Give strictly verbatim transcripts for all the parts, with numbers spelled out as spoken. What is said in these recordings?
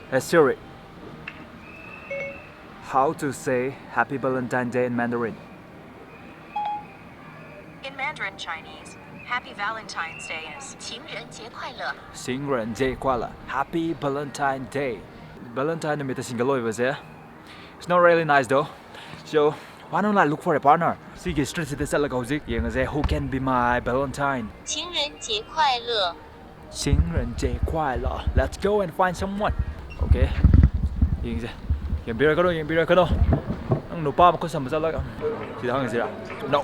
Hey Siri, how to say Happy Valentine Day in Mandarin? In Mandarin Chinese, Happy Valentine's Day is 情人节快乐。 情人节快乐, Happy Valentine Day. Valentine ꯅꯨꯃꯤꯠꯇ single ꯑꯣꯏꯕꯁꯦ, it's not really nice though. So why don't I look for a partner? ꯁꯤꯒꯤ street ꯁꯤꯗ ꯆꯠꯂꯒ ꯍꯧꯖꯤꯛ ꯌꯦꯡꯉꯁꯦ, who can be my Valentine? 情人节快乐。 情人节快乐. Let's go and find someone. Okay. ꯌꯦꯡꯁꯦ. ꯌꯦꯡꯕꯤꯔꯛꯀꯅꯣ, ꯌꯦꯡꯕꯤꯔꯛꯀꯅꯣ. ꯅꯪ ꯅꯨꯄꯥ ꯃꯈꯨꯠ ꯁꯝꯕ ꯆꯠꯂꯒ ꯁꯤꯗ ꯍꯪꯉꯁꯤꯔꯥ? No.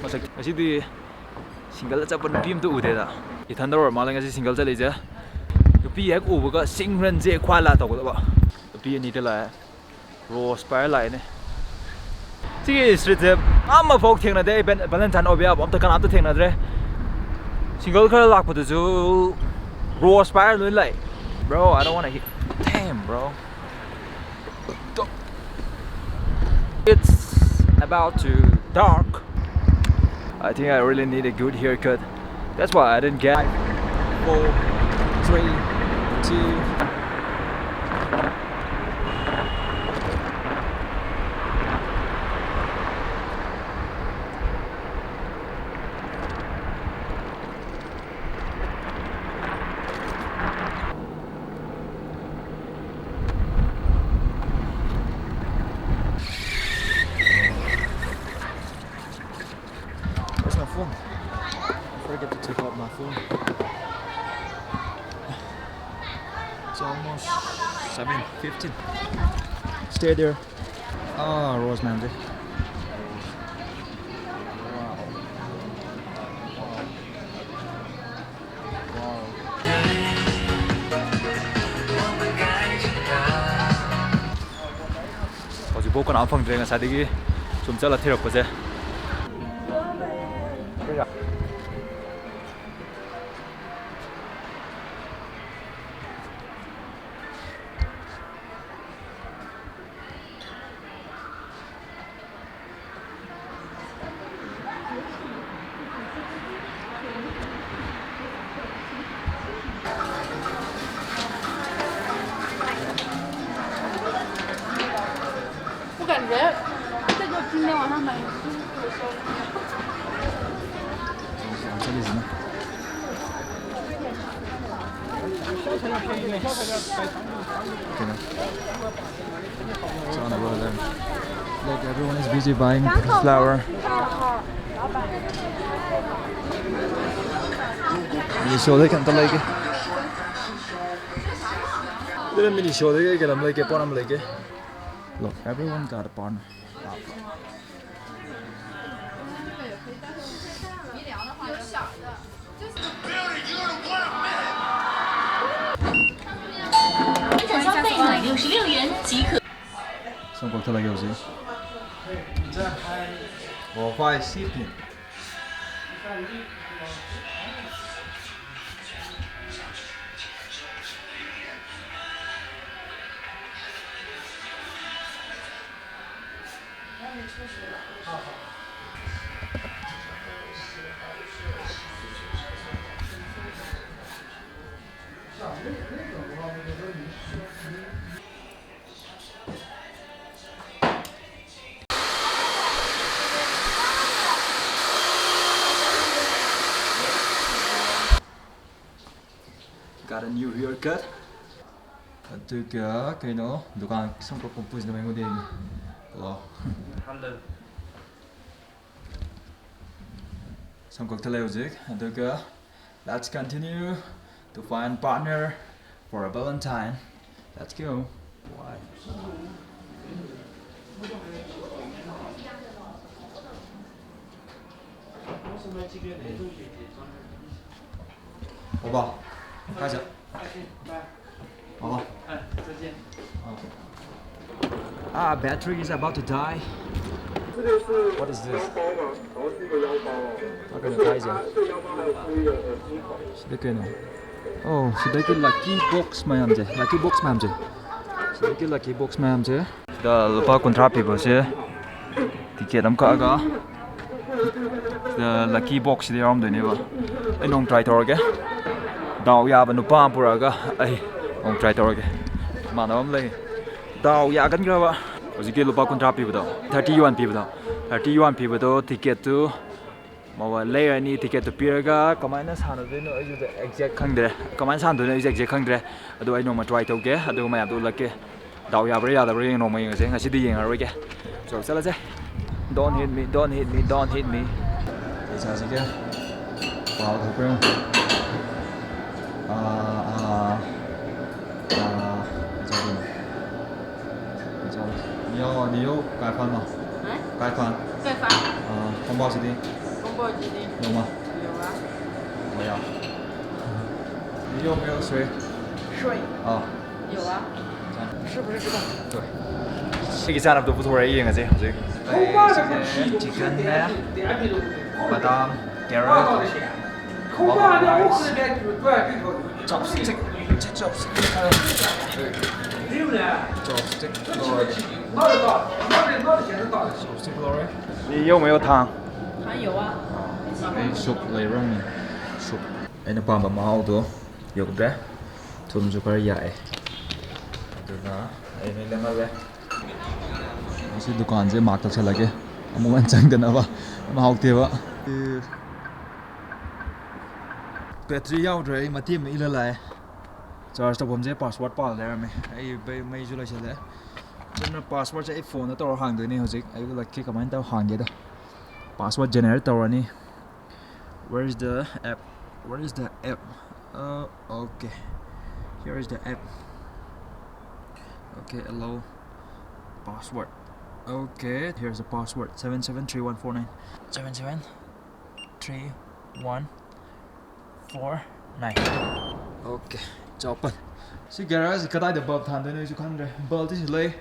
ꯃꯁꯛ, ꯉꯁꯤꯗꯤ single ꯆꯠꯄ ꯅꯨꯄꯤ ꯑꯝꯇ ꯎꯗꯦꯗ꯫ ꯏꯊꯟꯗ ꯑꯣꯏꯔ ꯃꯥꯜꯂꯦ ꯉꯁꯤ single ꯆꯠꯂꯤꯁꯦ꯫ ꯅꯨꯄꯤ ꯍꯦꯛ ꯎꯕꯒ 情人节快乐 ꯇꯧꯒꯗꯕ꯫ ꯅꯨꯄꯤ ꯑꯅꯤꯗ ꯂꯥꯛꯑꯦ꯫ Rose ꯄꯥꯏꯔ ꯂꯥꯛꯑꯦꯅꯦ꯫ ꯁꯤꯒꯤ street ꯁꯦ ꯑꯃꯐꯥꯎ ꯊꯦꯡꯅꯗꯦ꯫ ꯑꯩ Val-, Valentine ꯑꯣꯏꯕ ꯌꯥꯕ ꯑꯝꯇ, ꯀꯅꯥꯝꯇ ꯊꯦꯡꯅꯗ꯭ꯔꯦ꯫ Single ꯈꯔ ꯂꯥꯛꯄꯗꯨꯁꯨ rose ꯄꯥꯏꯔ ꯂꯣꯏ ꯂꯥꯛꯑꯦ꯫ Bro, I don't wanna hit. Damn, bro. It's about to dark. I think I really need a good haircut. That's why I didn't get. Four, three, two. Where's my phone? I forget to take out my phone. It's almost seven fifteen. Stay there. Ah, Rose Manzi. Wow. ꯍꯧꯖꯤꯛꯐꯥꯎ ꯀꯅꯥꯝ ꯐꯪꯗ꯭ꯔꯦ ꯉꯁꯥꯏꯗꯒꯤ ꯁꯨꯝ ꯆꯠꯂ ꯊꯤꯔꯛꯄꯁꯦ꯫ 这就今天晚上买。 Look, everyone is busy buying flower. Mini show ꯗꯩ ꯀꯩꯝꯇ ꯂꯩꯒꯦ꯫ ꯑꯗꯨꯅ mini show ꯗꯒꯤ ꯀꯩꯅꯣꯝ ꯂꯩꯒꯦ, ꯄꯣꯠ ꯑꯃ ꯂꯩꯒꯦ꯫ Look, everyone got a partner. 一整箱备满六十六元即可。 ꯁꯝ ꯀꯛꯊꯠꯂꯒꯦ ꯍꯧꯖꯤꯛ꯫ ꯑꯣ, ꯍꯣꯏ, ꯁꯤ pin. Got a new haircut. ꯑꯗꯨꯒ ꯀꯩꯅꯣ, ꯗꯨꯀꯥꯟ ꯁꯝ ꯀꯛꯄ ꯄꯨꯁꯤꯅ ꯑꯩꯉꯣꯟꯗ ꯌꯦꯡꯉꯤ꯫ ꯍꯜꯂꯣ꯫ ꯁꯝ ꯀꯛꯊꯠꯂꯦ ꯍꯧꯖꯤꯛ꯫ ꯑꯗꯨꯒ let's continue to find partner for a Valentine. Let's go. Why? ꯕꯥꯕꯥ, ꯀꯥꯏ ꯆꯠ-, ꯕꯥꯕꯥ꯫ ꯑꯥ, battery is about to die. What is this? ꯀꯩꯅꯣ ꯊꯥꯏꯁꯦ? ꯁꯤꯗ ꯀꯩꯅꯣ? ꯑꯣ, ꯁꯤꯗꯒꯤ lucky box ꯃꯌꯥꯝꯁꯦ, lucky box ꯃꯌꯥꯝꯁꯦ, ꯁꯤꯗꯒꯤ lucky box ꯃꯌꯥꯝꯁꯦ꯫ ꯁꯤꯗ ꯂꯨꯄꯥ ꯀꯨꯟꯊ꯭ꯔꯥ ꯄꯤꯕꯁꯦ ticket ꯑꯃ ꯀꯛꯑꯒ, ꯁꯤꯗ lucky box ꯁꯤꯗ ꯌꯥꯎꯔꯝꯗꯣꯏꯅꯦꯕ꯫ ꯑꯩ ꯅꯣꯡ try ꯇꯧꯔꯒꯦ꯫ ꯗꯥꯎ ꯌꯥꯕ ꯅꯨꯄꯥ ꯑꯃ ꯄꯨꯔꯛꯑꯒ ꯑꯩ ꯅꯣꯡ try ꯇꯧꯔꯒꯦ꯫ ꯏꯃꯥꯟꯅꯕ ꯑꯃ ꯂꯩ꯫ ꯗꯥꯎ ꯌꯥꯒꯟꯈ꯭ꯔꯕ꯫ ꯍꯧꯖꯤꯛꯀꯤ ꯂꯨꯄꯥ ꯀꯨꯟꯊ꯭ꯔꯥ ꯄꯤꯕꯗꯣ, ꯊꯥꯔꯇꯤ ꯌꯨꯋꯥꯟ ꯄꯤꯕꯗꯣ, ꯊꯥꯔꯇꯤ ꯌꯨꯋꯥꯟ ꯄꯤꯕꯗꯣ ꯇꯤꯀꯦꯠꯇꯨ ꯃꯣꯕꯥꯏꯜ ꯂꯩꯔꯅꯤ꯫ ꯇꯤꯀꯦꯠꯇꯨ ꯄꯤꯔꯒ ꯀꯃꯥꯏꯅ ꯁꯥꯟꯅꯗꯣꯏꯅꯣ ꯑꯩꯁꯨ ꯑꯦꯛꯖꯦꯛ ꯈꯪꯗ꯭ꯔꯦ꯫ ꯀꯃꯥꯏꯅ ꯁꯥꯟꯅꯗꯣꯏꯅꯣ ꯑꯩꯁꯨ ꯑꯦꯛꯖꯦꯛ ꯈꯪꯗ꯭ꯔꯦ꯫ ꯑꯗꯨ ꯑꯩ ꯅꯣꯡꯃ ꯇ꯭ꯔꯥꯏ ꯇꯧꯒꯦ, ꯑꯗꯨꯒ ꯃꯌꯥꯝꯗꯣ ꯎꯠꯂꯛꯀꯦ꯫ ꯗꯥꯎ ꯌꯥꯕ꯭ꯔꯥ ꯌꯥꯗꯕ꯭ꯔꯥ ꯌꯦꯡ ꯅꯣꯡꯃ ꯌꯦꯡꯉꯁꯦ꯫ ꯉꯁꯤꯗꯤ ꯌꯦꯡꯉꯔꯣꯏꯒꯦ꯫ So, ꯆꯠꯂꯁꯦ꯫ Don't hit me, don't hit me, don't hit me. ꯄꯩꯁꯥꯁꯤꯒ ꯄꯥꯎ ꯊꯣꯛꯄ꯭ꯔꯥ ꯌꯦꯡꯉꯣ꯫ ꯑꯥ, ꯑꯥ, ꯑꯥ, ꯀꯩ ꯆꯥꯗꯣꯏꯅꯣ? ꯀꯩ ꯆꯥꯗꯣꯏꯅꯣ? 你要，你要盖饭吗？哎，盖饭。盖饭，啊，宫保鸡丁宫保鸡丁有吗？有啊，没有。你有没有水？水啊，有啊，这样。是不是这个？对。 ꯁꯤꯒꯤ ꯆꯥꯅꯕꯗꯣ ꯄꯨꯊꯣꯔꯛꯑꯦ, ꯌꯦꯡꯉꯁꯦ ꯍꯧꯖꯤꯛ꯫ ꯁꯤꯁꯦ ꯆꯤꯛꯀꯟꯅꯦ, ꯕꯗꯥꯝ, ꯀꯦꯔꯣꯠ, ꯆꯣꯞꯁ꯭ꯇꯤꯛ꯫ ꯆꯣꯞꯁ꯭ꯇꯤꯛ ꯂꯣꯏꯔꯦ꯫ ꯆꯣꯞꯁ꯭ꯇꯤꯛ ꯂꯣꯏꯔꯦ꯫ 你有没有糖？还有啊， ꯑꯩ ꯁꯨꯞ ꯂꯩꯕ꯭ꯔꯥ ꯌꯦꯡꯉꯤ꯫ ꯁꯨꯞ꯫ ꯑꯩꯅ ꯄꯥꯝꯕ ꯃꯍꯥꯎꯗꯣ ꯌꯧꯗ꯭ꯔꯦ꯫ ꯊꯨꯝꯁꯨ ꯈꯔ ꯌꯥꯛꯑꯦ꯫ ꯑꯗꯨꯅ ꯑꯩ ꯅꯣꯏ ꯂꯦꯝꯍꯜꯂꯦ꯫ ꯉꯁꯤ ꯗꯨꯀꯥꯟꯁꯦ ꯃꯥꯔꯛ ꯇꯧꯁꯜꯂꯒꯦ, ꯑꯃꯨꯛ ꯍꯟꯅ ꯆꯪꯗꯅꯕ꯫ ꯌꯥꯝ ꯍꯥꯎꯇꯦꯕ꯫ ꯕꯦꯇ꯭ꯔꯤ ꯌꯥꯎꯗ꯭ꯔꯦ, ꯑꯩ ꯃꯇꯦꯛ ꯑꯃ ꯏꯜꯂ ꯂꯥꯛꯑꯦ꯫ ꯆꯥꯔꯖ ꯇꯧꯐꯝꯁꯦ ꯄꯥꯁꯋꯥꯔꯗ ꯄꯥꯜ ꯂꯩꯔꯝꯃꯦ꯫ ꯑꯩ ꯃꯩ-, ꯃꯩꯁꯨ ꯂꯣꯏꯁꯤꯜꯂꯦ꯫ ꯑꯗꯨꯅ ꯄꯥꯁꯋꯥꯔꯗꯁꯦ ꯑꯩ ꯐꯣꯟꯗ ꯇꯧꯔ ꯍꯥꯡꯗꯣꯏꯅꯦ ꯍꯧꯖꯤꯛ꯫ ꯑꯩ ꯎꯠꯂꯛꯀꯦ ꯀꯃꯥꯏꯅ ꯇꯧꯔ ꯍꯥꯡꯒꯦꯗꯣ꯫ ꯄꯥꯁꯋꯥꯔꯗ ꯖꯦꯅꯦꯔꯦꯠ ꯇꯧꯔꯅꯤ꯫ Where is the app? Where is the app? Uh, okay. Here is the app. Okay, allow password. Okay, here's the password. Seven seven three one four nine. Seven seven three one four nine. Okay, it's open. ꯁꯤ ꯒꯦꯔꯥꯖꯁꯤ ꯀꯗꯥꯏꯗ bulb ꯊꯥꯟꯗꯣꯏꯅꯣ ꯑꯩꯁꯨ ꯈꯪꯗ꯭ꯔꯦ꯫ ꯕꯜꯕꯇꯤ ꯁꯤ ꯂꯩ꯫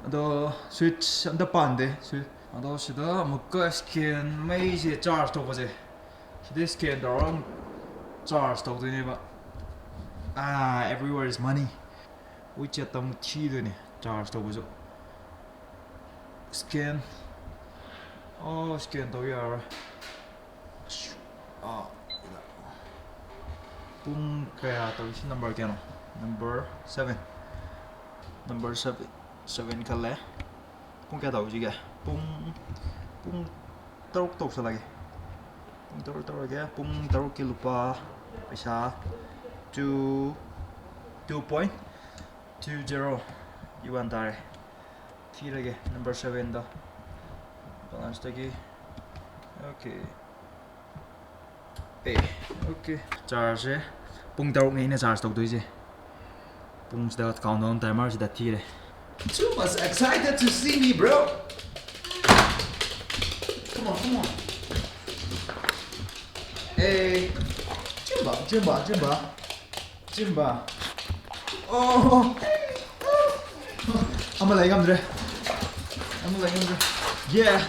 ꯑꯗꯣ ꯁ꯭ꯋꯤꯠꯆ ꯑꯝꯇ ꯄꯥꯟꯗꯦ꯫ ꯁ꯭ꯋꯤꯠꯆ꯫ ꯑꯗꯣ ꯁꯤꯗ ꯑꯃꯨꯛꯀ ꯁ꯭ꯀꯦꯟ, ꯃꯩꯁꯦ ꯆꯥꯔꯖ ꯇꯧꯕꯁꯦ꯫ ꯁꯤꯗꯩ ꯁ꯭ꯀꯦꯟ ꯇꯧꯔꯒ ꯑꯃꯨꯛ ꯆꯥꯔꯖ ꯇꯧꯗꯣꯏꯅꯦꯕ꯫ ꯑꯥ, everywhere is money. ꯋꯤꯆꯦꯠꯇ ꯑꯃꯨꯛ ꯊꯤꯗꯣꯏꯅꯦ ꯆꯥꯔꯖ ꯇꯧꯕꯁꯨ꯫ ꯁ꯭ꯀꯦꯟ꯫ ꯑꯣ, ꯁ꯭ꯀꯦꯟ ꯇꯧ ꯌꯥꯔꯔꯣꯏ꯫ ꯑꯁ, ꯑꯥ, ꯄꯨꯡ ꯀꯌꯥ ꯇꯧꯏ? ꯁꯤ ꯅꯝꯕꯔ ꯀꯌꯥꯅꯣ? Number seven. Number seven. Seven ꯈꯜꯂꯦ꯫ ꯄꯨꯡ ꯀꯌꯥ ꯇꯧꯁꯤꯒꯦ? ꯄꯨꯡ ꯄꯨꯡ ꯇꯔꯨꯛ ꯇꯧꯁꯜꯂꯒꯦ꯫ ꯄꯨꯡ ꯇꯔꯨꯛ ꯇꯧꯔꯒꯦ꯫ ꯄꯨꯡ ꯇꯔꯨꯛꯀꯤ ꯂꯨꯄꯥ ꯄꯩꯁꯥ two two point two zero ꯌꯨꯋꯥꯟ ꯇꯥꯔꯦ꯫ ꯊꯤꯔꯒꯦ ꯅꯝꯕꯔ ꯁꯚꯦꯟꯗꯣ ꯕꯦꯂꯦꯟꯁꯇꯒꯤ꯫ ꯑꯣꯀꯦ꯫ ꯑꯦ꯫ ꯑꯣꯀꯦ꯫ ꯆꯥꯔꯖꯁꯦ ꯄꯨꯡ ꯇꯔꯨꯛꯅꯤ ꯑꯩꯅ ꯆꯥꯔꯖ ꯇꯧꯗꯣꯏꯁꯦ꯫ ꯄꯨꯡꯁꯤꯗ countdown timerꯁꯤꯗ ꯊꯤꯔꯦ꯫ Too much excited to see me, bro. Come on, come on. Hey. Jumba, jumba, jumba. Jumba. Oh. ꯑꯃ ꯂꯩ ꯉꯝꯗ꯭ꯔꯦ꯫ ꯑꯃ ꯂꯩ ꯉꯝꯗ꯭ꯔꯦ꯫ Yeah.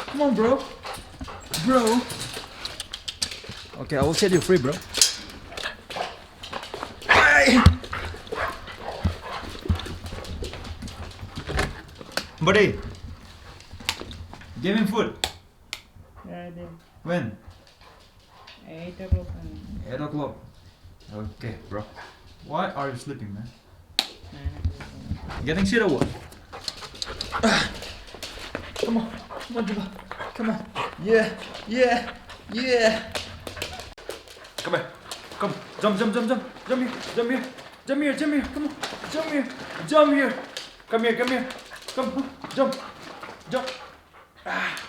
Come on, bro. Bro. Okay, I will set you free, bro. Hey. Buddy, give him food. Ready. When? Eight o'clock. Eight o'clock. Okay, bro. Why are you sleeping, man? Getting shit or what? Come on, come on, Juba. Come on. Yeah, yeah, yeah. Come here. Come. Jump, jump, jump, jump. Jump here, jump here. Jump here, jump here. Come on. Jump here. Jump here. Come here, come here. Come, jump. Jump. Ah.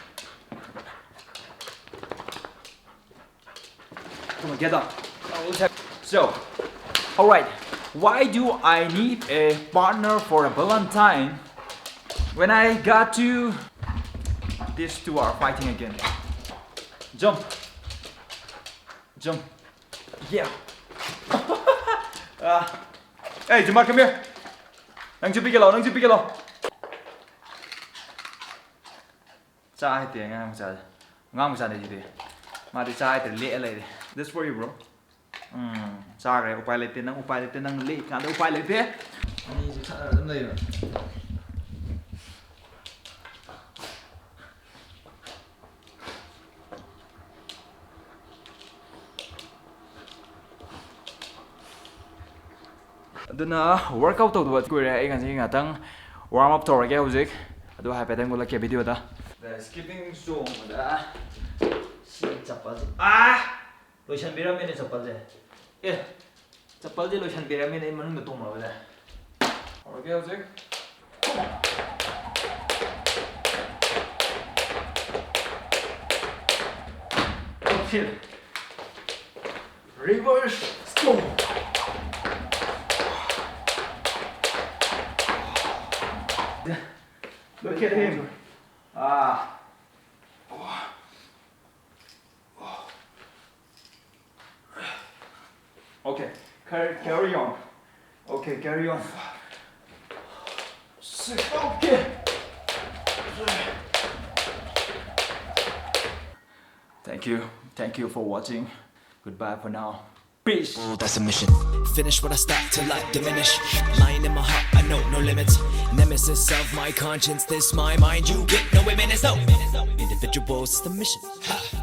Come on, get up. So, all right. Why do I need a partner for a Valentine when I got you? These two are fighting again. Jump. Jump. Yeah. Ah. Hey, Jamar, come here. ꯅꯪꯁꯨ ꯄꯤꯒꯦ ꯂꯥꯛꯑꯣ, ꯅꯪꯁꯨ ꯄꯤꯒꯦ ꯂꯥꯛꯑꯣ꯫ ꯆꯥ ꯍꯩꯇꯦ ꯑꯉꯥꯡ ꯃꯆꯥꯁꯦ꯫ ꯑꯉꯥꯡ ꯃꯆꯥꯅꯦ ꯁꯤꯗꯤ꯫ ꯃꯥꯗꯤ ꯆꯥ ꯍꯩꯇ꯭ꯔꯦ, ꯂꯦꯛꯑ ꯂꯩꯔꯦ꯫ This for you, bro. ꯎꯝ, ꯆꯥꯈ꯭ꯔꯦ꯫ ꯎꯄꯥꯏ ꯂꯩꯇꯦ ꯅꯪ, ꯎꯄꯥꯏ ꯂꯩꯇꯦ ꯅꯪ, ꯂꯦꯛꯏꯀꯥꯟꯗ ꯎꯄꯥꯏ ꯂꯩꯇꯦ꯫ ꯑꯅꯤꯁꯦ ꯈꯠꯅꯔ ꯑꯗꯨꯝ ꯂꯩꯕ꯫ ꯑꯗꯨꯅ workout ꯇꯧꯗꯕ ꯀꯨꯏꯔꯦ꯫ ꯑꯩ ꯉꯁꯤ ꯉꯥꯛꯇꯪ Warm up ꯇꯧꯔꯒꯦ ꯍꯧꯖꯤꯛ, ꯑꯗꯨ ꯍꯥꯏꯐꯦꯠꯇꯪ ꯎꯠꯂꯛꯀꯦ video ꯗ꯫ Skipping ꯆꯣꯡꯕꯗ ꯁꯤ ꯆꯄꯜꯁꯦ, ꯑꯥ! ꯂꯣꯏꯁꯟꯕꯤꯔꯝꯃꯦꯅꯦ ꯆꯄꯜꯁꯦ꯫ ꯑꯦ, ꯆꯄꯜꯁꯦ ꯂꯣꯏꯁꯟꯕꯤꯔꯝꯃꯦꯅꯦ ꯑꯩ ꯃꯅꯨꯡꯗ ꯇꯣꯡꯂꯕꯗ꯫ ꯍꯧꯔꯒꯦ ꯍꯧꯖꯤꯛ꯫ Reverse stone. Look at him. Ah. Okay, carry, carry on. Okay, carry on. Okay. Thank you. Thank you for watching. Goodbye for now. Peace. That's a mission. Finish what I start till I diminish. Lying in my heart, I know no limits. Nemesis of my conscience, this my mind. You get no women, it's no. Individuals, it's the mission. Ha!